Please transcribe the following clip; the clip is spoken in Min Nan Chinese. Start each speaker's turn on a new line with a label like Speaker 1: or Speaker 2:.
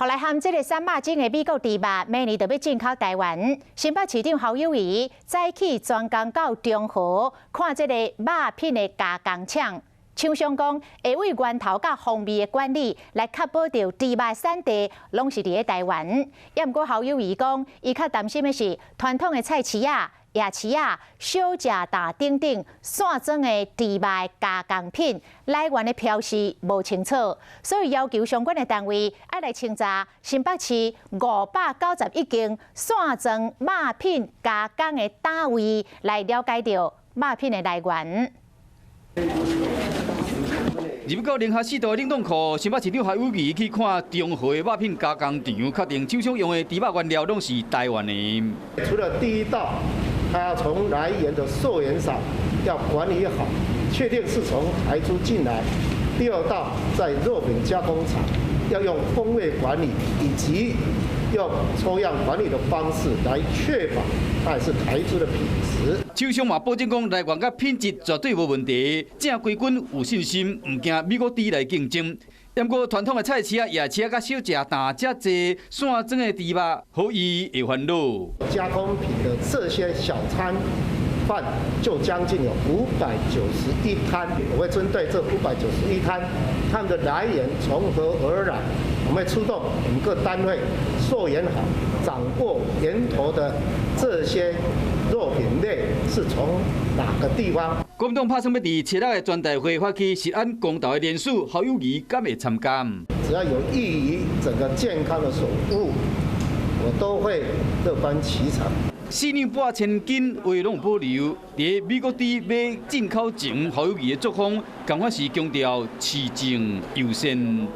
Speaker 1: 予來含這个瘦肉精的美國豬肉，明年就欲進口台灣。新北市長侯友宜早起專工到中和看這个肉品的加工廠，廠商講會為源頭佮風味的管理來確保著豬肉產地攏是佇咧台灣。也毋過侯友宜講，伊較擔心的是傳統的菜市仔、夜市仔、小食攤等等散裝的豬肉加工品來源的標示無清楚，所以要求相關的單位愛來清查新北市591間散裝肉品加工的單位，來了解著肉品的來源。
Speaker 2: 入到寧夏四道的冷凍庫，新北市長侯友宜去看中和的肉品加工廠，確定廠商用的豬肉原料攏是台灣的。
Speaker 3: 除了第一道，他要從來源的溯源上要管理好，確定是從台豬進來。第二道，在肉品加工廠要用風味管理以及用抽樣管理的方式來確保它也是台豬的品質。
Speaker 2: 廠商嘛保證講來源佮品質絕對無問題，正規軍有信心，毋驚美國豬來競爭。毋過傳統的菜市仔、夜市仔佮小食攤遮濟散裝的豬肉，予伊會煩惱。
Speaker 3: 加工品的這些小攤販就將近有591攤，我會針對這591攤，它們的來源從何而來，我們會出動我們各單位溯源好，掌握源頭的這些肉品類是從哪個地方。
Speaker 2: 國民黨拍算欲佇七日的全代會發起食安公投的聯署，侯友宜敢會參加？
Speaker 3: 只要有益於整個健康的守護，我都會樂觀其成。
Speaker 2: 四兩撥千斤話攏有保留。佇美國豬欲進口前，侯友宜的作風，仝款是強調飼政優先。